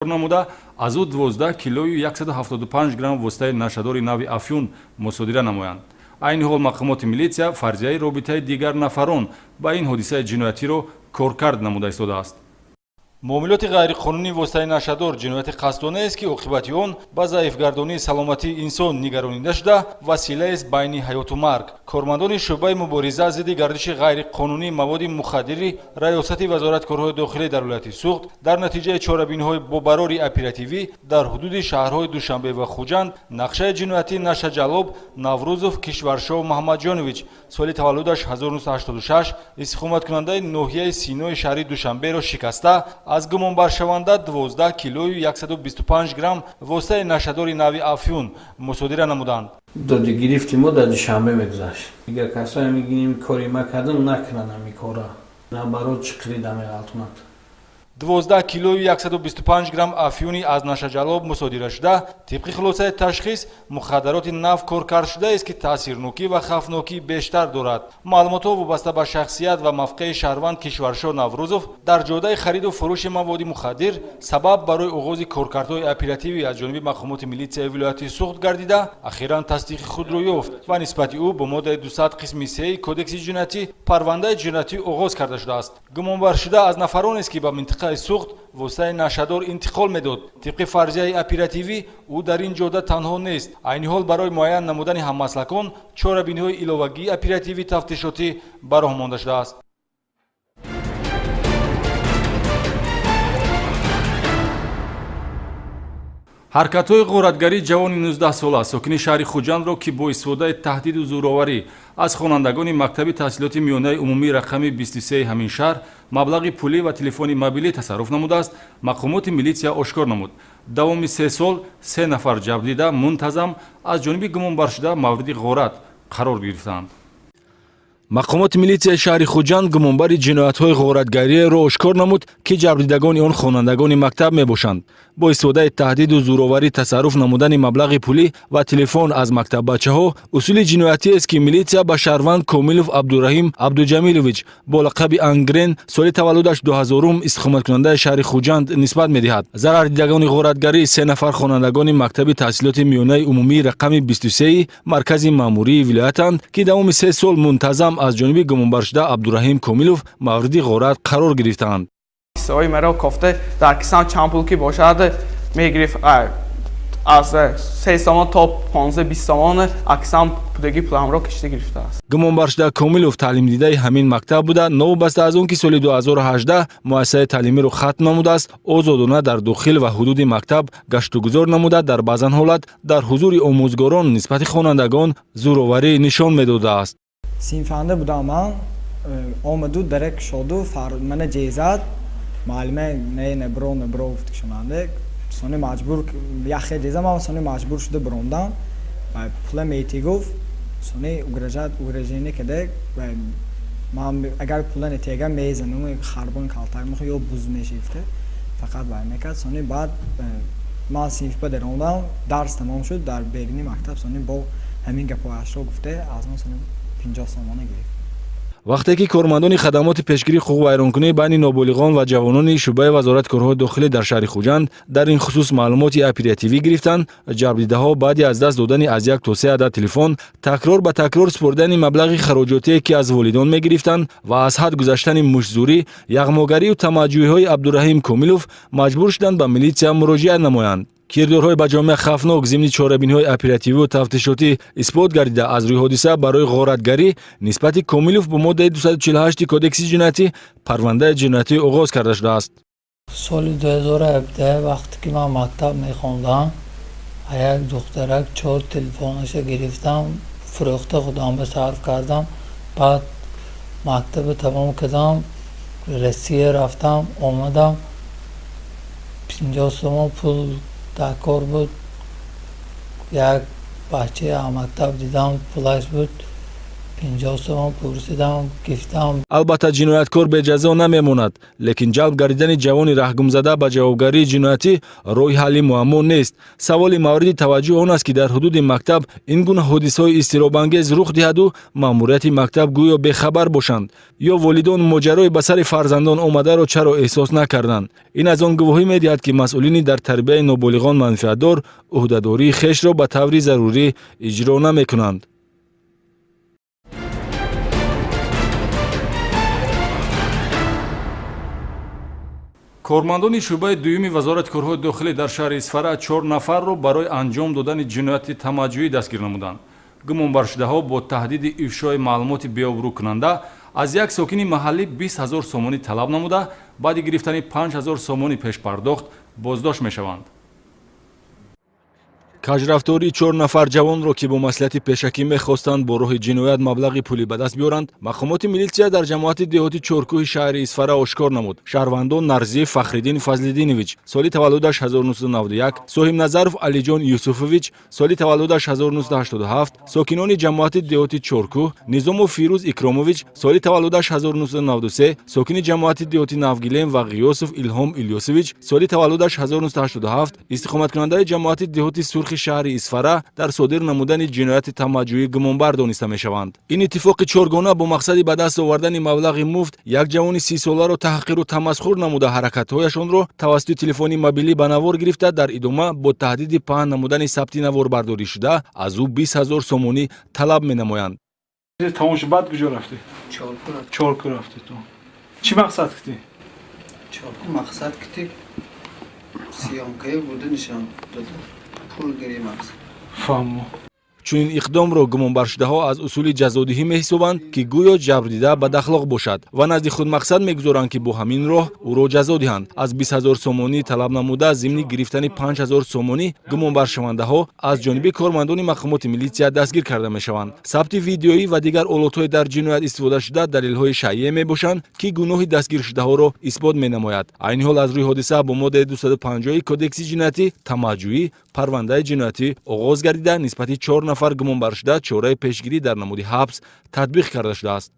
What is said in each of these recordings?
Намуда, аз ӯ 12 килою 175 грамм воситаи нашъадори нави афюн мусодира намоянд. Айни ҳол мақомоти милитсия фарзияи робитаи дигар нафарон ба ин ҳодисаи ҷиноятиро коркард намуда истодааст. Муомилоти ғайриқонунии воситаи нашъадор ҷинояти қасдонеест, ки оқибати он ба заифгардонии саломатии инсон нигаронида шуда, василаест байни ҳаёту марг. Кормандони шӯъбаи мубориза зидди гардиши ғайриқонунии маводи мухаддири Раёсати Вазорати корҳои дохилӣ дар вилояти Суғд дар натиҷаи чорабиниҳои бобарори оперативӣ дар ҳудуди шаҳрҳои Душанбе ва Хуҷанд нақшаи ҷиноятии нашъаҷаллоб Наврӯзов Кишваршоҳ Маҳамадҷонович, соли таваллудаш 1986, истиқоматкунандаи ноҳияи Синои шаҳри Душанберо шикаста, аз гумонбаршаванда 12 килою 125 грамм воситаи нашъадори нави афюн мусодира намуданд. Доди гирифти мо дар Душанбе мегузашт. Дигар касое мегирим, кори ма кардам, накунанд ҳами кора, наоборот, чиқирида меғалтонад. 12 килою 125 грамм афюни аз нашъаҷаллоб мусодира шуда, тибқи хулосаи ташхис, мухаддароти нав коркардшудаест, ки таъсирнокӣ ва хавфнокӣ бештар дорад. Маълумотҳо вобаста ба шахсият ва мавқеи шаҳрванд Кишваршоҳ Наврӯзов дар ҷодаи хариду фурӯши маводи мухаддир сабаб барои оғози коркардҳои оперативӣ аз ҷониби мақомоти милитсияи вилояти Суғд гардида, ахиран тасдиқи худро ёфт ва нисбати ӯ бо моддаи 200 қисми 3 Кодекси ҷиноятӣ парвандаи ҷиноятӣ оғоз карда шудааст. Гумонбаршуда аз нафаронест, ки ба минтақаи Суғд воситаи нашъадор интиқол медод. Тибқи фарзияи оперативӣ, ӯ дар ин ҷода танҳо нест. Айни ҳол барои муайян намудани ҳаммаслакон чорабиниҳои иловагии оперативӣ тафтишотӣ ба роҳ монда шудааст. Ҳаракатҳои ғоратгарии ҷавони 19-сола, сокини шаҳри Хуҷандро, ки бо истифодаи таҳдиду зӯроварӣ аз хонандагони мактаби таҳсилоти миёнаи умумии рақами 23 ҳамин шаҳр маблағи пулӣ ва телефони мобилӣ тасарруф намудааст, мақомоти милитсия ошкор намуд. Давоми 3 сол се нафар ҷабрдида мунтазам аз ҷониби гумонбаршуда мавриди ғорат қарор гирифтаанд. Мақомоти милитсияи шаҳри Хуҷанд гумонбари ҷиноятҳои ғоратгариеро ошкор намуд, ки ҷабрдидагони он хонандагони мактаб мебошанд. Бо истифодаи таҳдиду зӯроварӣ тасарруф намудани маблағи пулӣ ва телефон аз мактаббачаҳо усули ҷиноятиест, ки милитсия ба шаҳрванд Комилов Абдураҳим Абдуҷамилович бо лақаби Ангрен, соли таваллудаш 2000-ум, истиқоматкунандаи шаҳри Хуҷанд нисбат медиҳад. Зарардидагони ғоратгарӣ се нафар хонандагони мактаби таҳсилоти миёнаи умумии рақами 23 маркази маъмурии вилоятанд, ки давоми 3 сол мунтазам аз ҷониби гумонбаршуда Абдураҳим Комилов мавриди ғорат қарор гирифтаанд. Кисаҳои маро кофта, дар кисам чанд пул ки бошад, мегирифт, аз 3 сомон то 15-20 сомон аксам пудаги пуламро кишида гирифтааст. Гумонбаршуда Комилов таълимдидаи ҳамин мактаб буда, новобаста аз он ки соли 2018 муассисаи таълимиро хатм намудааст, озодона дар дохил ва ҳудуди мактаб гаштугузор намуда, дар баъзан ҳолат дар ҳузури омӯзгорон нисбати хонандагон зӯроварӣ нишон медодааст. Синфанда будам ман, омаду дарак кушоду, мана ҷезад. Муаллима не, набро, набро гуфт кушонанда. Сони маҷбур яхе ҷеза ман, сони маҷбур шуда биромдам. Пула мети гуфт, сони угрожать, угрожение када: ман агар пула нетига, мезанум, харбон калтак мехо ё буз мешифта. Фақат вай мекард. Сони баъд ман синфба даромадам, дарс тамом шуд, дар берини мактаб сони бо ҳамин гапҳояшро гуфта, аз ман сони 50 сомона гирифт. Вақте ки кормандони хадамоти пешгирии ҳуқуқвайронкунӣ байни ноболиғон ва ҷавонони шӯъбаи Вазорати корҳои дохилӣ дар шаҳри Хуҷанд дар ин хусус маълумоти оперативӣ гирифтанд, ҷабрдидаҳо баъди аз даст додани аз як то се адад телефон, такрор ба такрор супоридани маблағи хароҷотие, ки аз волидон мегирифтанд, ва аз ҳад гузаштани муштзӯрӣ, яғмогарию тамаъҷӯиҳои Абдураҳим Комилов маҷбур шуданд ба милитсия муроҷиат намоянд. Кирдорҳои ба ҷомеа хавфнок зимни чорабиниҳои оперативию тафтишотӣ исбот гардида, аз рӯи ҳодиса барои ғоратгарӣ нисбати Комилов бо моддаи 248 Кодекси ҷиноятӣ парвандаи ҷиноятӣ оғоз карда шудааст. Соли 2017, вақте ки ман мактаб мехондам, як духтарак чор телефонаша гирифтам, фурӯхта, худам ба сарф кардам. Баъд мактаба тамом кардам, Россия рафтам, омадам, 50 сомон пул дар кор буд. Як бачаи мактаб дидам, пулаш буд. 50 сомон пурсидам, гирифтам. Албатта, ҷинояткор беҷазо намемонад, лекин ҷалб гардидани ҷавони раҳгумзада ба ҷавобгарии ҷиноятӣ роҳи ҳалли муаммо нест. Саволи мавриди таваҷҷӯҳ он аст, ки дар ҳудуди мактаб ин гуна ҳодисаҳои изтиробангез рух диҳаду маъмурияти мактаб гӯё бехабар бошанд, ё волидон моҷарои ба сари фарзандон омадаро чаро эҳсос накарданд. Ин аз он гувоҳӣ медиҳад, ки масъулини дар тарбияи ноболиғон манфиатдор ӯҳдадории хешро ба таври зарурӣ иҷро намекунанд. Кормандони шӯъбаи дуюми Вазорати корҳои дохилӣ дар шаҳри Исфара 4 нафарро барои анҷом додани ҷинояти тамаъҷӯӣ дастгир намуданд. Гумонбаршудаҳо бо таҳдиди ифшои маълумоти беобрӯкунанда аз як сокини маҳаллӣ 20 ҳазор сомонӣ талаб намуда, баъди гирифтани 5 ҳазор сомонӣ пешпардохт боздошт мешаванд. Кажрафтории 4 нафар ҷавонро, ки бо маслиҳати пешакӣ мехостанд бо роҳи ҷиноят маблағи пулӣ ба даст биёранд, мақомоти милитсия дар ҷамоати деҳоти Чоркӯҳи шаҳри Исфара ошкор намуд. Шаҳрвандон Нарзиев Фахриддин Фазлиддинович, соли таваллудаш 1991, Соҳибназаров Алиҷон Юсуфович, соли таваллудаш 1987, сокинони ҷамоати деҳоти Чоркӯҳ, Низомов Фирӯз Икромович, соли таваллудаш 1993, сокини ҷамоати деҳоти Навгилем ва Ғиёсов Илҳом Илёсович, соли таваллудаш 1987, истиқоматкунандаи ҷамоати деҳоти Сурхи шаҳри Исфара дар содир намудани ҷинояти тамаъҷӯӣ гумонбар дониста мешаванд. Ин иттифоқи чоргона бо мақсади ба даст овардани маблағи муфт як ҷавони 30-соларо таҳқиру тамасхур намуда, ҳаракатҳояшонро тавассути телефони мобилӣ ба навор гирифта, дар идома бо таҳдиди паҳн намудани сабти наворбардорӣ шуда аз ӯ 20 ҳазор сомонӣ талаб менамоянд. Тамом шуд, баъд куҷо рафтӣ? Чоркӯ рафтӣ. Ту чӣ мақсад китӣ? Чоркӯ мақсад китӣ съёмкаи бурда нишон дода. Фаҳмо. Чунин иқдомро гумонбаршудаҳо аз усули ҷазодиҳӣ меҳисобанд, ки гӯё ҷабрдида бадахлоқ бошад ва назди худ мақсад мегузоранд, ки бо ҳамин роҳ ӯро ҷазо диҳанд. Аз 20 ҳазор сомонӣ талаб намуда, зимни гирифтани 5 ҳазор сомонӣ гумонбаршавандаҳо аз ҷониби кормандони мақомоти милитсия дастгир карда мешаванд. Сабти видеоӣ ва дигар олотҳои дар ҷиноят истифодашуда далелҳои шайъе мебошанд, ки гуноҳи дастгиршудаҳоро исбот менамояд. Айни ҳол аз рӯи ҳодиса бо моддаи 250 Кодекси ҷиноятӣ тамаъҷӯӣ парвандаи ҷиноятӣ оғоз гардида, нисбати 4 нафар гумонбаршуда чораи пешгирӣ дар намуди ҳабс татбиқ карда шудааст.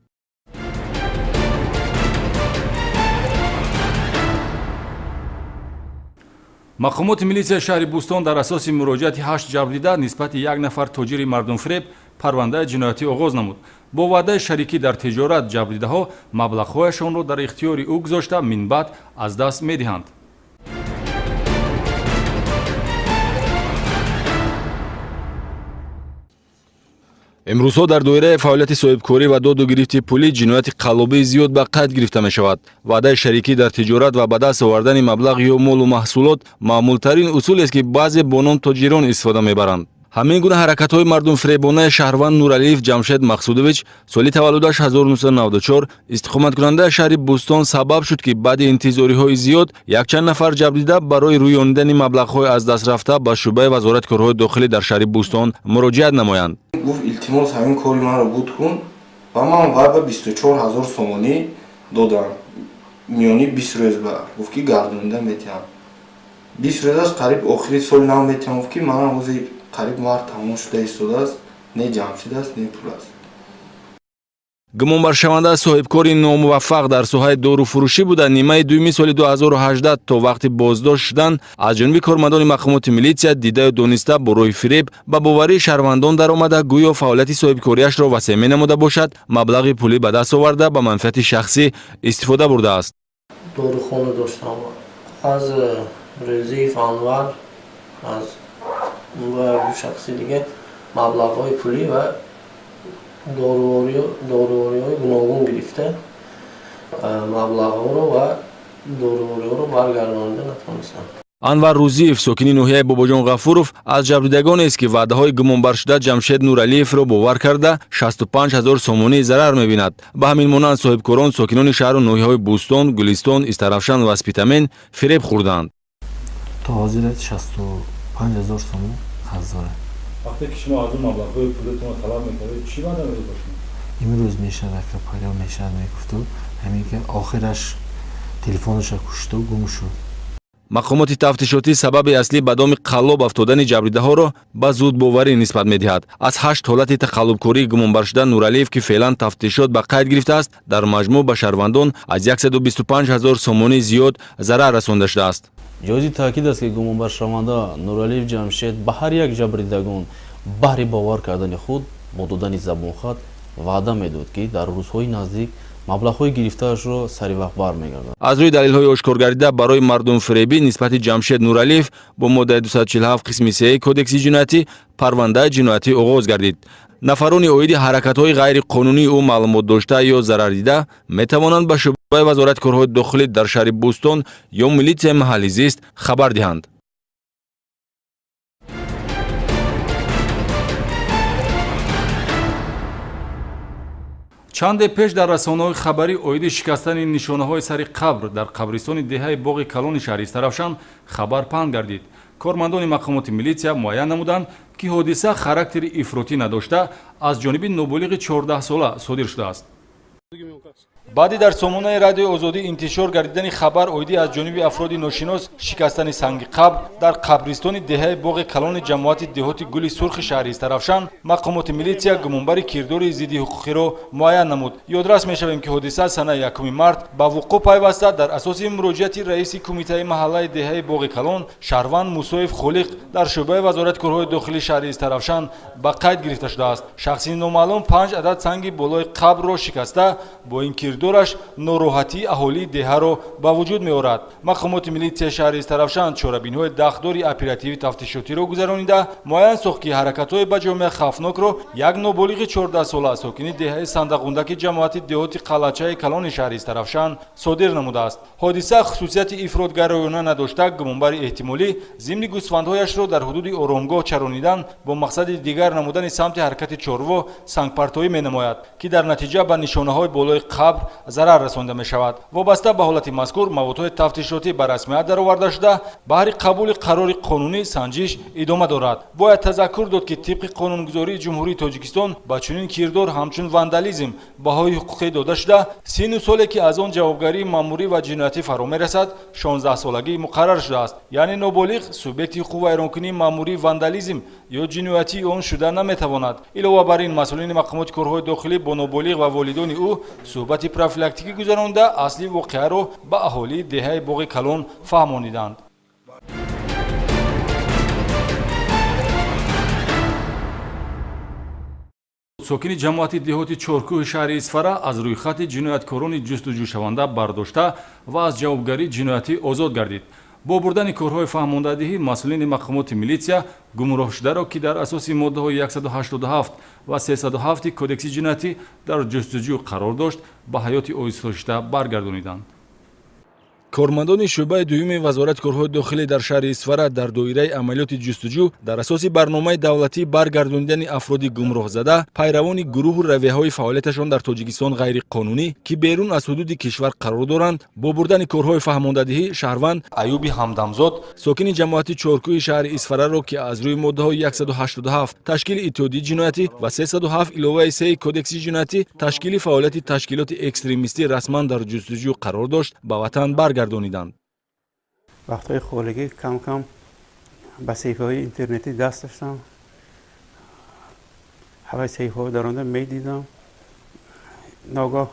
Мақомоти милитсияи шаҳри Бӯстон дар асоси муроҷиати 8 ҷабрдида нисбати як нафар тоҷири мардумфиреб парвандаи ҷиноятӣ оғоз намуд. Бо ваъдаи шарикӣ дар тиҷорат ҷабрдидаҳо маблағҳояшонро дар ихтиёри ӯ гузошта, минбаъд аз даст медиҳанд. Имрӯзҳо дар доираи фаъолияти соҳибкорӣ ва доду гирифти пулӣ ҷинояти қаллобии зиёд ба қайд гирифта мешавад. Ваъдаи шарикӣ дар тиҷорат ва ба даст овардани маблағ ё молу маҳсулот маъмултарин усулест, ки баъзе бо ном тоҷирон истифода мебаранд. Ҳамин гуна ҳаракатҳои мардумфиребонаи шаҳрванд Нуралиев Ҷамшед Мақсудович, соли таваллудаш 1994, истиқоматкунандаи шаҳри Бӯстон сабаб шуд, ки баъди интизориҳои зиёд якчанд нафар ҷабрдида барои рӯёнидани маблағҳои аз даст рафта ба шӯъбаи Вазорати корҳои дохилӣ дар шаҳри Бӯстон муроҷиат намоянд. Гуфт, илтимос, ҳамин кори маро буд кун, ва ман вай ба 24 ҳазор сомонӣ додам. Миёни 20 рӯз ба гуфт, ки гардонида метиҳам. 20 рӯзаш қариб охири соли нав метиҳам. Гуфт, ки манам ҳозир қариб март тамом шуда истодааст, не Ҷамшид аст, не пул аст. Гумонбаршаванда соҳибкори номуваффақ дар соҳаи доруфурӯшӣ буда, нимаи дуюми соли 2018 то вақти боздошт шудан аз ҷониби кормандони мақомоти милитсия дидаю дониста бо роҳи фиреб ба боварии шаҳрвандон даромада, гӯё фаъолияти соҳибкориашро васеъ менамуда бошад, маблағи пулӣ ба даст оварда, ба манфиати шахсӣ истифода бурдааст. Дорухона доштам, аз Рӯзиев Анвар аз ва шахси дига маблағҳои пулӣ ва дорувориҳои гуногун гирифта, маблағҳоро ва дорувориҳоро баргардонида натавонистам. Анвар Рӯзиев, сокини ноҳияи Бобоҷон Ғафуров, аз ҷабрдидагонест, ки ваъдаҳои гумонбаршуда Ҷамшед Нуралиевро бовар карда, 65 ҳазор сомонӣ зарар мебинад. Ба ҳамин монанд соҳибкорон сокинони шаҳру ноҳияҳои Бӯстон, Гулистон, Истаравшан ва Спитамен фиреб хӯрданд. То ҳозир 65 ҳазор сомон қарз дорад. Вақте ки шумо аз он маблағҳои пулатонро талаб мекардед, чӣ ваъда медод ба шумо? Имрӯз мешавад, ака, пагоҳ мешавад мегуфту, ҳамин ки охираш телефонашро кушту гум шуд. Мақомоти тафтишотӣ сабаби аслӣ ба доми қаллоб афтодани ҷабрдидаҳоро ба зудбоварӣ нисбат медиҳад. Аз 8 ҳолати тақаллубкории гумонбаршуда Нуралиев, ки феълан тафтишот ба қайд гирифтааст, дар маҷмӯъ ба шаҳрвандон аз 125 ҳазор сомонӣ зиёд зарар расонда шудааст. Ҷоизи таъкид аст, ки гумонбаршаванда Нуралиев Ҷамшед ба ҳар як ҷабрдидагон баҳри бовар кардани худ бо додани забонхат ваъда медод, ки дар рӯзҳои наздик маблағҳои гирифтаашро сари вақт бармегардад. Аз рӯи далелҳои ошкоргардида барои мардумфиребӣ нисбати Ҷамшед Нуралиев бо моддаи 247 қисми 3 Кодекси ҷиноятӣ парвандаи ҷиноятӣ оғоз гардид. Нафарони оиди ҳаракатҳои ғайриқонунии ӯ маълумот дошта ё зарардида метавонанд ба шӯъбаи Вазорати корҳои дохилӣ дар шаҳри Бӯстон ё милитсияи маҳаллӣ зист хабар диҳанд. Чанде пеш дар расонаҳои хабарӣ оиди шикастани нишонаҳои сари қабр дар қабристони деҳаи Боғи Калони шаҳри Истаравшан хабар паҳн гардид. Кормандони мақомоти милитсия муайян намуданд, ки ҳодиса характери ифротӣ надошта, аз ҷониби ноболиғи 14сола содир шудааст. Баъди дар сомонаи Радиои Озодӣ интишор гардидани хабар оидӣ аз ҷониби афроди ношинос шикастани санги қабр дар қабристони деҳаи Боғи Калони ҷамоати деҳоти Гули Сурхи шаҳри Истаравшан, мақомоти милитсия гумонбари кирдори зидди ҳуқуқиро муайян намуд. Ёдрас мешавем, ки ҳодиса санаи 1 март ба вуқӯъ пайваста дар асоси муроҷиати раиси кумитаи маҳаллаи деҳаи Боғи Калон шаҳрванд Мусоев Холиқ дар шӯъбаи Вазорати корҳои дохилии шаҳри Истаравшан ба қайд гирифта шудааст. Шахси номаълум 5 адад санги болои қабрро шикаста, бо ин кирдораш нороҳатии аҳолии деҳаро ба вуҷуд меорад. Мақомоти милитсияи шаҳри Истаравшан чорабиниҳои дахлдори оперативӣ тафтишотиро гузаронида, муайян сохт, ки ҳаракатҳои ба ҷомеа хавфнокро як ноболиғи 14сола сокини деҳаи Сандағундаки ҷамоати деҳоти Қалъачаи Калони шаҳри Истаравшан содир намудааст. Ҳодиса хусусияти ифротгароёна надошта, гумонбари эҳтимолӣ зимни гӯсфандҳояшро дар ҳудуди оромгоҳ чаронидан бо мақсади дигар намудани самти ҳаракати чорво сангпартоӣ менамояд, ки дар натиҷа ба нишонаҳои болои қабр зарар расонда мешавад. Вобаста ба ҳолати мазкур маводҳои тафтишотӣ ба расмият дароварда шуда, баҳри қабули қарори қонунӣ санҷиш идома дорад. Бояд тазаккур дод, ки тибқи қонунгузории Ҷумҳурии Тоҷикистон ба чунин кирдор ҳамчун вандализм баҳои ҳуқуқӣ дода шуда, синну соле, ки аз он ҷавобгарии маъмурӣ ва ҷиноятӣ фаро мерасад, 16солагӣ муқаррар шудааст. Яъне ноболиғ субъекти ҳуқуқвайронкунии маъмурии вандализм ё ҷиноятии он шуда наметавонад. Илова бар ин, масъулини мақомоти корҳои дохилӣ бо ноболиғ ва волидони ӯ суҳбати профилактикӣ гузаронда, асли воқеаро ба аҳолии деҳаи Боғи Калон фаҳмониданд. Сокини ҷамоати деҳоти Чоркӯҳи шаҳри Исфара аз рӯйхати ҷинояткорони ҷустуҷӯшаванда бардошта ва аз ҷавобгарии ҷиноятӣ озод гардид. Бо бурдани корҳои фаҳмондадиҳӣ масъулини мақомоти милитсия гумроҳшударо, ки дар асоси моддаҳои 187 ва 307 Кодекси ҷиноятӣ дар ҷустуҷӯ қарор дошт, ба ҳаёти оҳистошуда баргардониданд. Кормандони шӯъбаи дуюми Вазорати корҳои дохилӣ дар шаҳри Исфара дар доираи амалиёти ҷустуҷӯ дар асоси барномаи давлатӣ баргардонидани афроди гумроҳзада, пайравони гурӯҳу равияҳои фаъолияташон дар Тоҷикистон ғайриқонунӣ, ки берун аз ҳудуди кишвар қарор доранд, бо бурдани корҳои фаҳмондадиҳӣ шаҳрванд Аюби Ҳамдамзод, сокини ҷамоати Чоркӯҳи шаҳри Исфараро, ки аз рӯи моддаҳои 187 ташкили иттиҳодии ҷиноятӣ ва 307 иловаи 3 Кодекси ҷиноятӣ ташкили фаъолияти ташкилоти экстремистӣ расман дар ҷустуҷӯ қарор дошт, ба ватан баргардониданд. Вақтҳои холигӣ кам-кам ба саҳифаҳои интернетӣ даст доштам. Ҳамаи саҳифаҳо дар онҷо медидам. Ногоҳ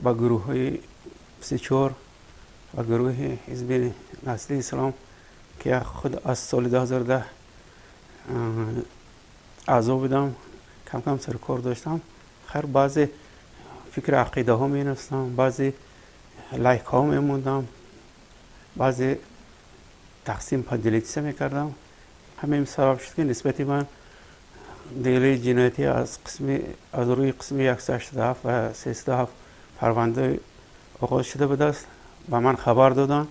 ба гурӯҳҳои 34 ва гурӯҳи Ҳизби Насли Ислом, ки худ аз соли 2010 аъзо будам, кам-кам сарукор доштам. Хайр, баъзе фикри ақидаҳо менавистам, баъзе лайкҳо мемондам, баъзе тақсим поделиться мекардам. Ҳамин сабаб шуд, ки нисбати ман делаи ҷиноятӣ аз рӯи қисми 187 ва 307 парванда оғоз шуда будааст. Ба ман хабар доданд.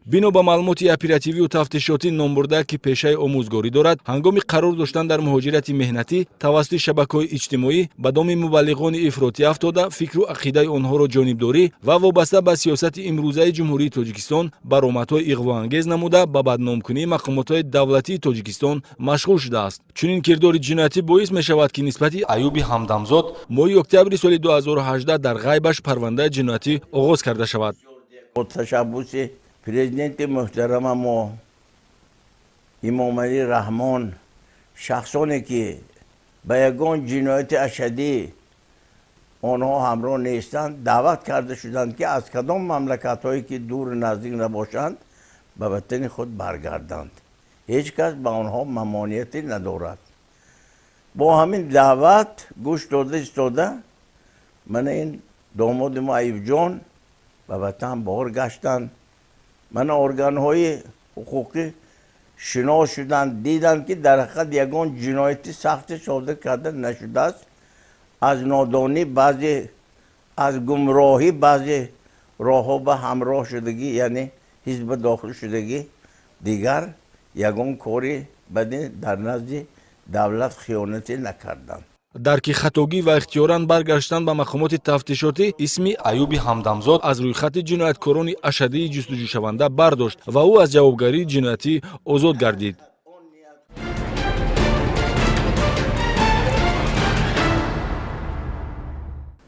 Бино ба маълумоти оперативию тафтишотӣ номбурда, ки пешаи омӯзгорӣ дорад, ҳангоми қарор доштан дар муҳоҷирати меҳнатӣ тавассути шабакаҳои иҷтимоӣ ба доми мубаллиғони ифротӣ афтода, фикру ақидаи онҳоро ҷонибдорӣ ва вобаста ба сиёсати имрӯзаи Ҷумҳурии Тоҷикистон баромадҳои иғвоангез намуда, ба бадномкунии мақомотҳои давлатии Тоҷикистон машғул шудааст. Чунин кирдори ҷиноятӣ боис мешавад, ки нисбати Аюби Ҳамдамзод моҳи октябри соли 2018 дар ғайбаш парвандаи ҷиноятӣ оғоз карда шавад. Ташаббуси Президенти муҳтарама мо Имомалӣ Раҳмон шахсоне ки ба ягон ҷинояти ашадӣ онҳо ҳамроҳ нестанд, даъват карда шуданд, ки аз кадом мамлакатҳое ки дуру наздик набошанд, ба ватани худ баргарданд. Ҳеҷ кас ба онҳо мамониятӣ надорад. Бо ҳамин даъват гӯш дода истода мана ин домоди мо Аюбҷон ба ватан бор гаштанд. Мана органҳои ҳуқуқӣ шинос шуданд, диданд, ки дар ҳақиқат ягон ҷинояти сахте содир карда нашудааст. Аз нодонӣ баъзе, аз гумроҳӣ баъзе роҳҳо ба ҳамроҳ шудагӣ, яъне ҳизб дохил шудагӣ, дигар ягон кори бади дар назди давлат хиёнатӣ накарданд. Дарки хатогӣ ва ихтиёран баргаштан ба мақомоти тафтишотӣ исми Аюби Ҳамдамзод аз рӯйхати ҷинояткорони ашадии ҷустуҷӯшаванда бардошт ва ӯ аз ҷавобгарии ҷиноятӣ озод гардид.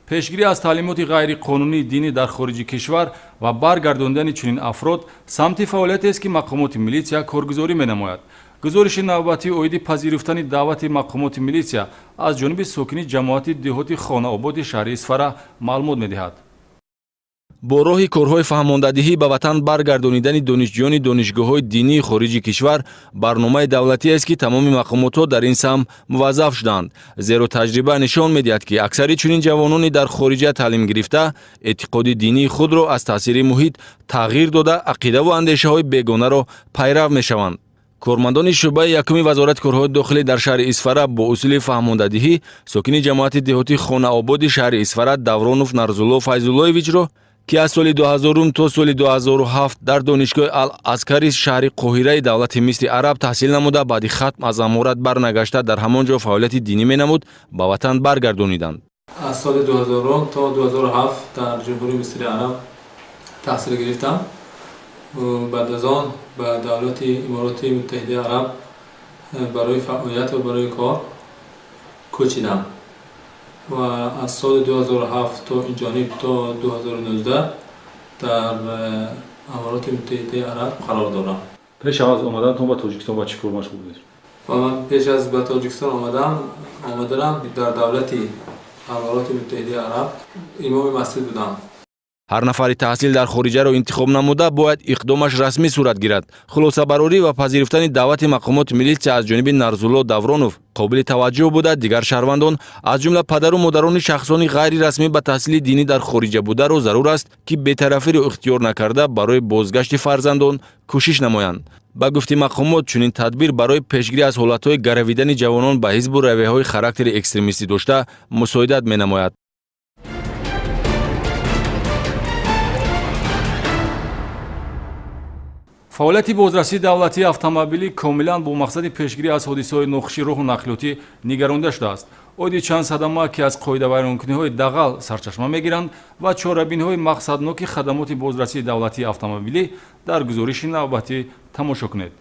Пешгирӣ аз таълимоти ғайриқонунии динӣ дар хориҷи кишвар ва баргардондани чунин афрод самти фаъолиятест, ки мақомоти милитсия коргузорӣ менамояд. Гузориши навбатӣ оиди пазируфтани даъвати мақомоти милитсия аз ҷониби сокини ҷамоати деҳоти Хонаободи шаҳри Исфара маълумот медиҳад. Бо роҳи корҳои фаҳмондадиҳӣ ба ватан баргардонидани донишҷӯёни донишгоҳҳои динии хориҷи кишвар барномаи давлатиест, ки тамоми мақомотҳо дар ин самт муваззаф шуданд, зеро таҷриба нишон медиҳад, ки аксари чунин ҷавонони дар хориҷа таълим гирифта эътиқоди динии худро аз таъсири муҳит тағйир дода, ақидаву андешаҳои бегонаро пайрав мешаванд. Кормандони шӯъбаи якуми Вазорати корҳои дохилӣ дар шаҳри Исфара бо усули фаҳмондадиҳӣ сокини ҷамоати деҳоти Хонаободи шаҳри Исфара Давронов Нарзулло Файзуллоевичро, ки аз соли 2000 то соли 2007 дар донишгоҳи Ал-Аскари шаҳри Қоҳираи давлати Мисри Араб таҳсил намуда, баъди хатм аз аморат барнагашта дар ҳамон ҷо фаъолияти динӣ менамуд, ба ватан баргардониданд. Аз соли 2000 то 2007 дар Ҷумҳурии Мисри Араб таҳсил гирифтам. Баъд аз он ба давлати Имороти Муттаҳидаи Араб барои фаъолият ва барои кор кӯчидам ва аз соли 2007 то инҷониб то 2019 дар Амороти Муттаҳидаи Араб қарор дорам. Пеш аз омаданатон ба Тоҷикистон ба чӣ кор машғул будед? Ва ман пеш аз ба Тоҷикистон омаданам дар давлати Амороти Муттаҳидаи Араб имоми масҷид будам. Ҳар нафари таҳсил дар хориҷаро интихоб намуда бояд иқдомаш расмӣ сурат гирад. Хулосабарорӣ ва пазируфтани даъвати мақомоти милитсия аз ҷониби Нарзулло Давронов қобили таваҷҷӯҳ буда, дигар шаҳрвандон, аз ҷумла падару модарони шахсони ғайрирасмӣ ба таҳсили динӣ дар хориҷа бударо зарур аст, ки бетарафиро ихтиёр накарда барои бозгашти фарзандон кӯшиш намоянд. Ба гуфти мақомот, чунин тадбир барои пешгирӣ аз ҳолатҳои гаравидани ҷавонон ба ҳизбу равияҳои характери экстремистӣ дошта мусоидат менамояд. Фаъолияти бозрасии давлатии автомобилӣ комилан бо мақсади пешгирӣ аз ҳодисаҳои нохуши роҳу нақлиётӣ нигаронда шудааст. Оиди чанд садама, ки аз қоидавайронкуниҳои дағал сарчашма мегиранд ва чорабиниҳои мақсадноки хадамоти бозрасии давлатии автомобилӣ дар гузориши навбатӣ тамошо кунед.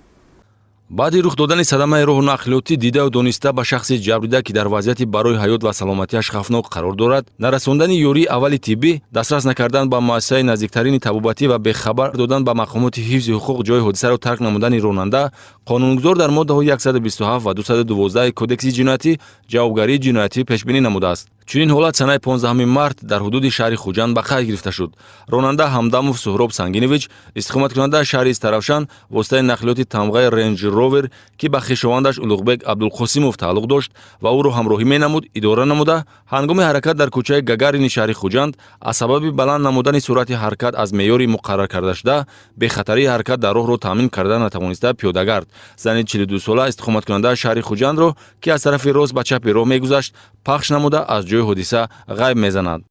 Баъди рух додани садамаи роҳу нақлиётӣ дидаву дониста ба шахси ҷабрдида, ки дар вазъияти барои ҳаёт ва саломатиаш хавфнок қарор дорад, нарасондани ёрии аввали тиббӣ, дастрас накардан ба муассисаи наздиктарини табобатӣ ва бехабар додан ба мақомоти ҳифзи ҳуқуқ ҷои ҳодисаро тарк намудани ронанда, қонунгузор дар моддаҳои 127 ва 212 Кодекси ҷиноятӣ ҷавобгарии ҷиноятӣ пешбинӣ намудааст. Чунин ҳолат санаи 15 март дар ҳудуди шаҳри Хуҷанд ба қайд гирифта шуд. Ронанда Ҳамдамов Суҳроб Сангинович, истиқоматкунандаи шаҳри Истаравшан, воситаи нақлиёти тамғаи Рендж Ровер, ки ба хешовандаш Улуғбек Абдулқосимов тааллуқ дошт ва ӯро ҳамроҳӣ менамуд, идора намуда, ҳангоми ҳаракат дар кӯчаи Гагарини шаҳри Хуҷанд аз сабаби баланд намудани суръати ҳаракат аз меъёри муқаррар кардашуда, бехатарии ҳаракат дар роҳро таъмин карда натавониста пиёдагард зани 42сола истиқоматкунандаи шаҳри Хуҷандро, ки аз тарафи рост ба чапи роҳ мегузашт, пахш намуда аз ҷои ҳодиса ғайб мезанад.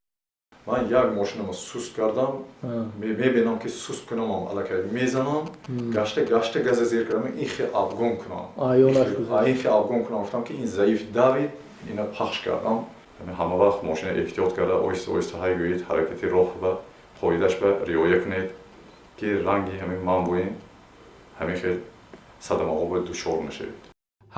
Ман як мошинамро суст кардам, мебинам ки суст кунам, аллакай мезанам, гашта гашта газа зер кардам, ин хел обгон кунам. Ин хел обгон кунам, гуфтам ки ин заиф давид, ина пахш кардам. Ҳама вақт мошина эҳтиёт карда, оҳиста оҳиста ҳай гӯед, ҳаракати роҳ ва қоидаш ба риоя кунед, ки ранги ҳамин ман буин, ҳамин хел садамаҳо ба дучор нашавед.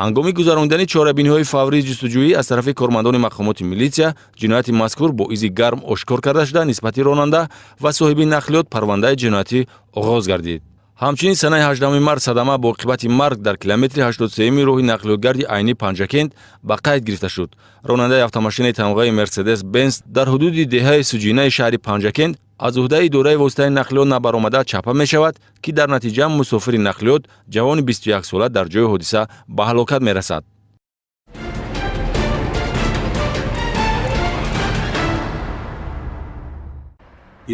Ҳангоми гузаронидани чорабиниҳои фаврии ҷустуҷӯӣ аз тарафи кормандони мақомоти милитсия ҷинояти мазкур бо изи гарм ошкор карда шуда, нисбати ронанда ва соҳиби нақлиёт парвандаи ҷиноятӣ оғоз гардид. Ҳамчунин санаи 18 март садама бо оқибати марг дар километри 83-ми роҳи нақлиётгарди Айнӣ Панҷакент ба қайд гирифта шуд. Ронандаи автомошинаи тамғаи Мерседес Бенз дар ҳудуди деҳаи Суҷинаи шаҳри Панҷакент аз уҳдаи идораи воситаи нақлиёт набаромада чапа мешавад, ки дар натиҷа мусофири нақлиёт ҷавони 21сола дар ҷои ҳодиса ба ҳалокат мерасад.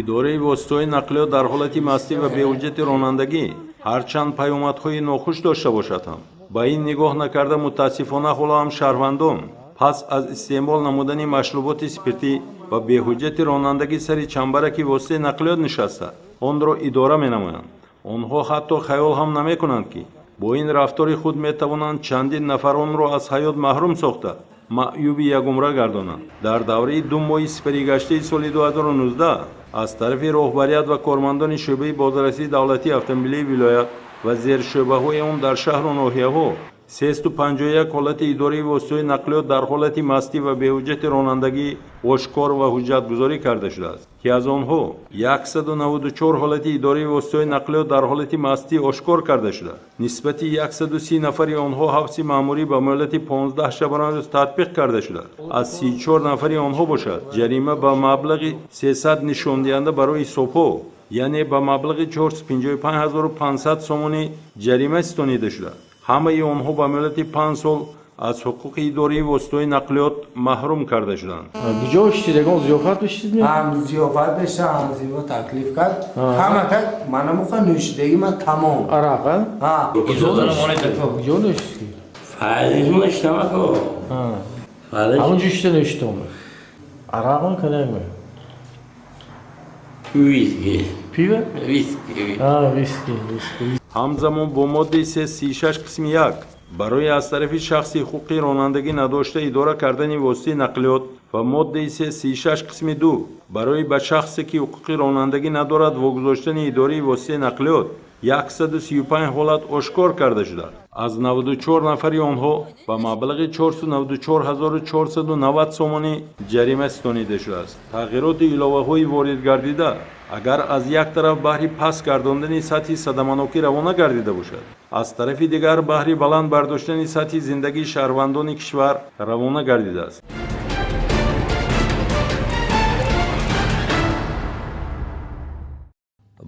Идораи воситаҳои нақлиёт дар ҳолати мастӣ ва беҳуҷҷати ронандагӣ ҳарчанд паёмадҳои нохуш дошта бошад ҳам, ба ин нигоҳ накарда мутаассифона ҳоло ҳам шаҳрвандон пас аз истеъмол намудани машруботи спиртӣ ва беҳуҷҷати ронандагӣ сари чамбараки воситаи нақлиёт нишаста онро идора менамоянд. Онҳо ҳатто хаёл ҳам намекунанд, ки бо ин рафтори худ метавонанд чандин нафаронро аз ҳаёт маҳрум сохта маъюби ягумра гардонанд. Дар давраи 2 моҳи сипаригаштаи соли 2019 аз тарафи роҳбарият ва кормандони шӯъбаи бозрасии давлатии автомобилии вилоят ва зершӯъбаҳои он дар шаҳру ноҳияҳо 351 ҳолати идораи воситаҳои нақлиёт дар ҳолати мастӣ ва беҳуҷҷати ронандагӣ ошкор ва ҳуҷҷатгузорӣ карда шудааст, ки аз онҳо 194 ҳолати идораи воситаҳои нақлиёт дар ҳолати мастӣ ошкор карда шуда, нисбати 130 нафари онҳо ҳабси маъмурӣ ба муҳлати 15 шабонарӯз татбиқ карда шуда, аз 34 нафари онҳо бошад ҷарима ба маблағи 300 нишондиҳанда барои ҳисобҳо, яъне ба маблағи 455 500 сомонӣ ҷарима ситонида шуда. Ҳамаи онҳо ба муҳлати 5 сол аз ҳуқуқи идораи воситаҳои нақлиёт маҳрум карда шуданд. Куҷо шидед? Ягон зиёфат бишидед? Ҳам зиёфат беша, ҳам зиёфат таклиф кард. Ҳама кард, манамуха нӯшидагӣ ман тамом. Арақ, а? Куҷо нӯшидед? Фариш нӯштамако. Ҳамонҷо шида нӯшидам. Арақ коньяк? Виски. Пиво? Виски. Виски, виски. Ҳамзамон бо моддаи 336 қисми 1 барои аз тарафи шахси ҳуқуқи ронандагӣ надошта идора кардани воситаи нақлиёт ва моддаи 336 қисми 2 барои ба шахсе ки ҳуқуқи ронандагӣ надорад вогузоштани идораи воситаи нақлиёт 135 ҳолат ошкор карда шуда, аз 94 нафари онҳо ба маблағи 494 490 сомонӣ ҷарима ситонида шудааст. Тағйироти иловаҳои ворид гардида агар аз як тараф баҳри паст гардондани сатҳи садаманокӣ равона гардида бошад, аз тарафи дигар баҳри баланд бардоштани сатҳи зиндагии шаҳрвандони кишвар равона гардидааст.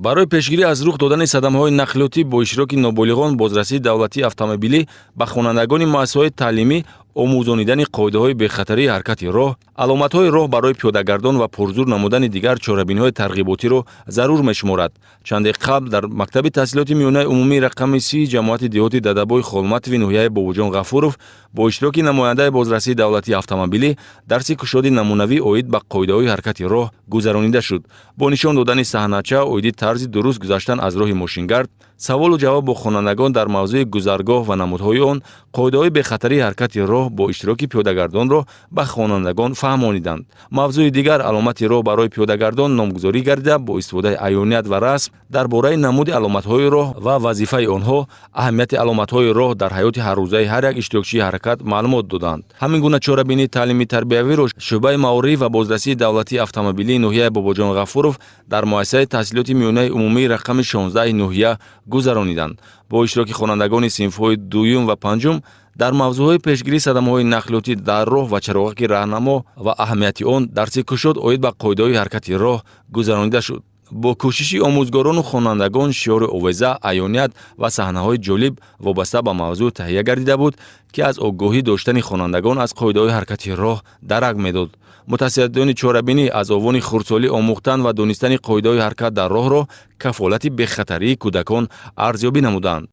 Барои пешгирӣ аз рух додани садамаҳои нақлиётӣ бо иштироки ноболиғон бозрасии давлатии автомобилӣ ба хонандагони муассисаҳои таълимӣ омӯзонидани қоидаҳои бехатарии ҳаракати роҳ, аломатҳои роҳ барои пиёдагардон ва пурзур намудани дигар чорабиниҳои тарғиботиро зарур мешуморад. Чанде қабл дар мактаби таҳсилоти миёнаи умумии рақами 30 ҷамоати деҳоти Дадабои Холматови ноҳияи Бобоҷон Ғафуров бо иштироки намояндаи бозрасии давлатии автомобилӣ дарси кушоди намунавӣ оид ба қоидаҳои ҳаракати роҳ гузаронида шуд. Бо нишон додани саҳнача оиди тарзи дуруст гузаштан аз роҳи мошингард, саволу ҷавоб бо хонандагон дар мавзӯи гузаргоҳ ва намудҳои он, қоидаҳои бехатарии ҳаракати роҳ бо иштироки пиёдагардонро ба хонандагон фаҳмониданд. Мавзӯи дигар аломати роҳ барои пиёдагардон номгузорӣ гардида, бо истифодаи аёният ва расм дар бораи намуди аломатҳои роҳ ва вазифаи онҳо, аҳамияти аломатҳои роҳ дар ҳаёти ҳаррӯзаи ҳар як иштирокчии ҳаракат маълумот доданд. Ҳамин гуна чорабинии таълимӣ тарбиявиро шӯъбаи маориф ва бозрасии давлатии автомобилии ноҳияи Бобоҷон Ғафуров дар муассисаи таҳсилоти миёнаи умумии рақами 16 ноҳия гузарониданд. Бо иштироки хонандагони синфҳои дуюм ва панҷум дар мавзӯъҳои пешгирии садамаҳои нақлиётӣ дар роҳ ва чароғаки раҳнамо ва аҳамияти он дарси кушод оид ба қоидаҳои ҳаракати роҳ гузаронида шуд. Бо кӯшиши омӯзгорону хонандагон шиори овеза, аёният ва саҳнаҳои ҷолиб вобаста ба мавзӯъ таҳия гардида буд, ки аз огоҳӣ доштани хонандагон аз қоидаҳои ҳаракати роҳ дарак медод. Мутасаддиёни чорабинӣ аз овони хурдсолӣ омӯхтан ва донистани қоидаҳои ҳаракат дар роҳро кафолати бехатарии кӯдакон арзёбӣ намуданд.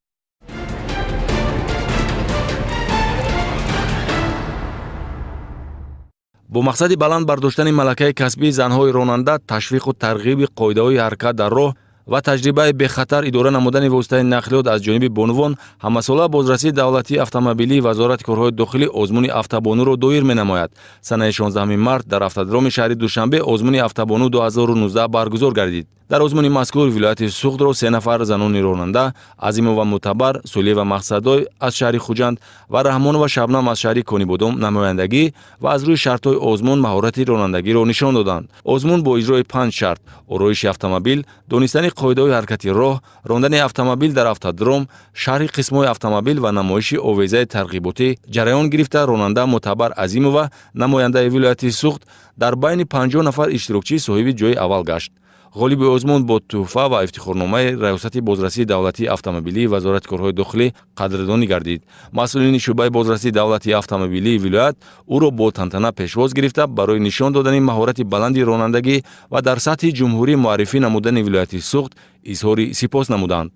Бо мақсади баланд бардоштани малакаи касбии занҳои ронанда, ташвиқу тарғиби қоидаҳои ҳаракат дар роҳ ва таҷрибаи бехатар идора намудани воситаи нақлиёт аз ҷониби бонувон, ҳамасола бозрасии давлатии автомобилии Вазорати корҳои дохилӣ озмуни автобонуро доир менамояд. Санаи 16 март дар автодроми шаҳри Душанбе озмуни автобону 2019 баргузор гардид. Дар озмуни мазкур вилояти Суғдро се нафар занони ронанда Азимова Мутабар, Сулиева Мақсадой аз шаҳри Хуҷанд ва Раҳмонова Шабнам аз шаҳри Конибодом намояндагӣ ва аз рӯи шартҳои озмун маҳорати ронандагиро нишон доданд. Озмун бо иҷрои 5 шарт: ороиши автомобил, донистани қоидаҳои ҳаракати роҳ, рондани автомобил дар автодром, шарҳи қисмҳои автомобил ва намоиши овезаи тарғиботӣ ҷараён гирифта, ронанда Мутабар Азимова, намояндаи вилояти Суғд, дар байни 50 нафар иштирокчӣ соҳиби ҷои аввал гашт. Ғолиби озмун бо тӯҳфа ва ифтихорномаи Раёсати бозрасии давлатии автомобилии Вазорати корҳои дохилӣ қадрдонӣ гардид. Масъулини шӯъбаи бозрасии давлатии автомобилии вилоят ӯро бо тантана пешвоз гирифта, барои нишон додани маҳорати баланди ронандагӣ ва дар сатҳи ҷумҳурӣ муаррифӣ намудани вилояти Суғд изҳори сипос намуданд.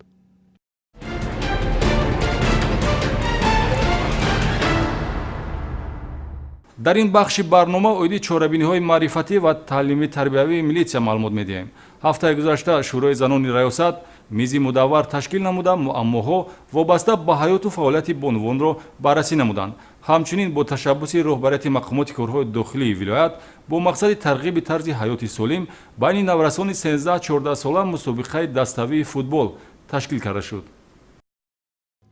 Дар ин бахши барнома оиди чорабиниҳои маърифатӣ ва таълимӣ тарбиявии милитсия маълумот медиҳем. Ҳафтаи гузашта Шӯрои занони раёсат мизи мудаввар ташкил намуда, муаммоҳо вобаста ба ҳаёту фаъолияти бонувонро баррасӣ намуданд. Ҳамчунин бо ташаббуси роҳбарияти мақомоти корҳои дохилии вилоят бо мақсади тарғиби тарзи ҳаёти солим байни наврасони 13-14 сола мусобиқаи даставии футбол ташкил карда шуд.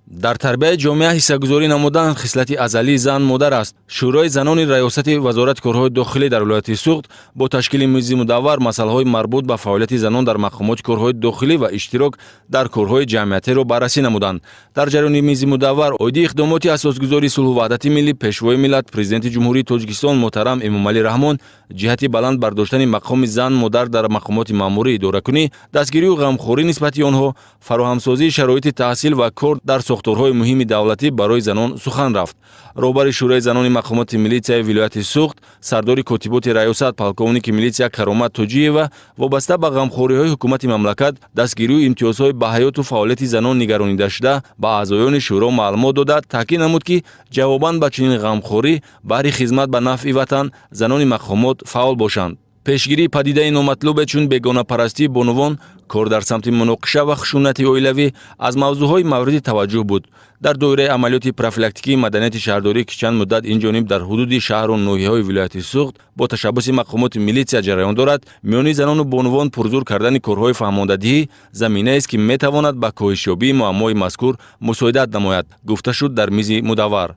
Дар тарбияи ҷомеа ҳиссагузорӣ намудан хислати азалии зан модар аст. Шӯрои занони раёсати Вазорати корҳои дохилӣ дар вилояти Суғд бо ташкили мизи мудаввар масъалаҳои марбут ба фаъолияти занон дар мақомоти корҳои дохилӣ ва иштирок дар корҳои ҷамъиятиро баррасӣ намуданд. Дар ҷараёни мизи мудаввар оиди иқдомоти асосгузори сулҳу ваҳдати миллӣ, Пешвои миллат, Президенти Ҷумҳурии Тоҷикистон муҳтарам Эмомалӣ Раҳмон ҷиҳати баланд бардоштани мақоми зан модар дар мақомоти маъмурии идоракунӣ, дастгирию ғамхорӣ нисбати онҳо, фароҳамсозии шароити таҳсил ва кор дар сохторҳои муҳими давлатӣ барои занон сухан рафт. Роҳбари Шӯрои занони мақомоти милитсияи вилояти Суғд, сардори котиботи раёсат полковники милитсия Каромат Тоҷиева вобаста ба ғамхориҳои ҳукумати мамлакат, дастгирию имтиёзҳои ба ҳаёту фаъолияти занон нигаронидашуда ба аъзоёни шӯро маълумот дода, таъкид намуд, ки ҷавобан ба чунин ғамхорӣ баҳри хизмат ба нафъи ватан занони мақомот фаъол бошанд. Пешгирии падидаи номатлубе чун бегонапарастии бонувон, кор дар самти муноқиша ва хушунати оилавӣ аз мавзӯъҳои мавриди таваҷҷӯҳ буд. Дар доираи амалиёти профилактикии маданияти шаҳрдорӣ, ки чанд муддат ин ҷониб дар ҳудуди шаҳру ноҳияҳои вилояти Суғд бо ташаббуси мақомоти милитсия ҷараён дорад, миёни занону бонувон пурзур кардани корҳои фаҳмондадиҳӣ заминаест, ки метавонад ба коҳишёбии муаммои мазкур мусоидат намояд, гуфта шуд дар мизи мудаввар.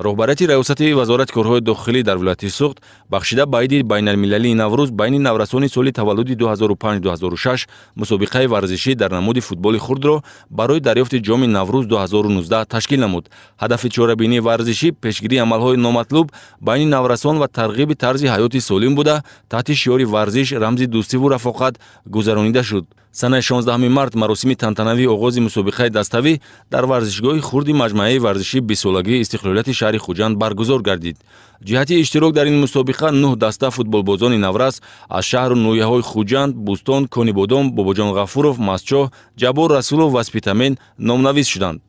Роҳбарияти раёсати Вазорати корҳои дохилӣ дар вилояти Суғд бахшида ба иди байналмилалии Наврӯз байни наврасони соли таваллуди 2005-2006 мусобиқаи варзишӣ дар намуди футболи хурдро барои дарёфти ҷоми Наврӯз 2019 ташкил намуд. Ҳадафи чорабинии варзишӣ пешгирии амалҳои номатлуб байни наврасон ва тарғиби тарзи ҳаёти солим буда, таҳти шиори варзиш рамзи дӯстиву рафоқат гузаронида шуд. Санаи 16 март маросими тантанавии оғози мусобиқаи даставӣ дар варзишгоҳи хурди маҷмӯаи варзишии 20-солагии истиқлолияти шаҳри Хуҷанд баргузор гардид. Ҷиҳати иштирок дар ин мусобиқа 9 даста футболбозони наврас аз шаҳру ноҳияҳои Хуҷанд, Бӯстон, Конибодом, Бобоҷон Ғафуров, Мастчоҳ, Ҷаббор Расулов ва Спитамен номнавис шуданд.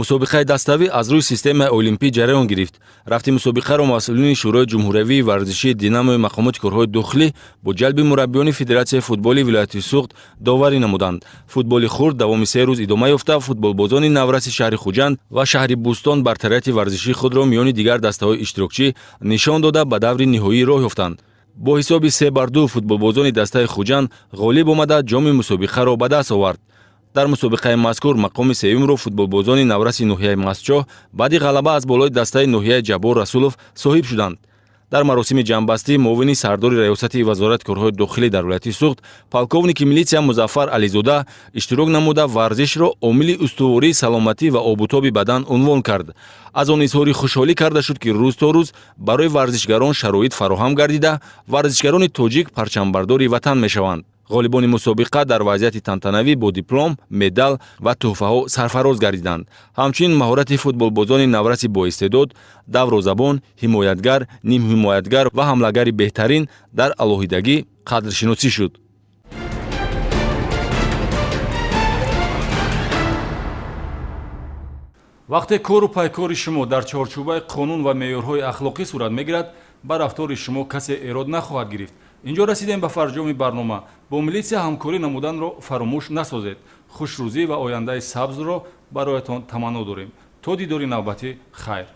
Мусобиқаи даставӣ аз рӯи системаи олимпӣ ҷараён гирифт. Рафти мусобиқаро масъулини Шӯрои ҷумҳуриявии варзишии Динамои мақомоти корҳои дохилӣ бо ҷалби мураббиёни Федератсияи футболи вилояти Суғд доварӣ намуданд. Футболи хурд давоми 3 рӯз идома ёфта, футболбозони навраси шаҳри Хуҷанд ва шаҳри Бӯстон бартарияти варзишии худро миёни дигар дастаҳои иштирокчӣ нишон дода, ба даври ниҳоӣ роҳ ёфтанд. Бо ҳисоби 3-2 футболбозони дастаи Хуҷанд ғолиб омада, ҷоми мусобиқаро ба даст овард. Дар мусобиқаи мазкур мақоми сеюмро футболбозони навраси ноҳияи Мастчоҳ баъди ғалаба аз болои дастаи ноҳияи Ҷаббор Расулов соҳиб шуданд. Дар маросими ҷамъбастӣ муовини сардори раёсати Вазорати корҳои дохилӣ дар вилояти Суғд полковники милитсия Музаффар Ализода иштирок намуда, варзишро омили устувории саломатӣ ва обутоби бадан унвон кард. Аз он изҳори хушҳолӣ карда шуд, ки рӯз то рӯз барои варзишгарон шароит фароҳам гардида, варзишгарони тоҷик парчамбардори ватан мешаванд. Ғолибони мусобиқа дар вазъияти тантанавӣ бо диплом, медал ва тӯҳфаҳо сарфароз гардиданд. Ҳамчунин маҳорати футболбозони навраси боистеъдод, даврозабон, ҳимоятгар, нимҳимоятгар ва ҳамлагари беҳтарин дар алоҳидагӣ қадршиносӣ шуд. Вақте кору пайкори шумо дар чорчӯбаи қонун ва меъёрҳои ахлоқӣ сурат мегирад, ба рафтори шумо касе эрод нахоҳад гирифт. Инҷо расидем ба фарҷоми барнома. Бо милитсия ҳамкорӣ намуданро фаромӯш насозед. Хушрӯзӣ ва ояндаи сабзро бароятон таманно дорем. То дидори навбатӣ, хайр.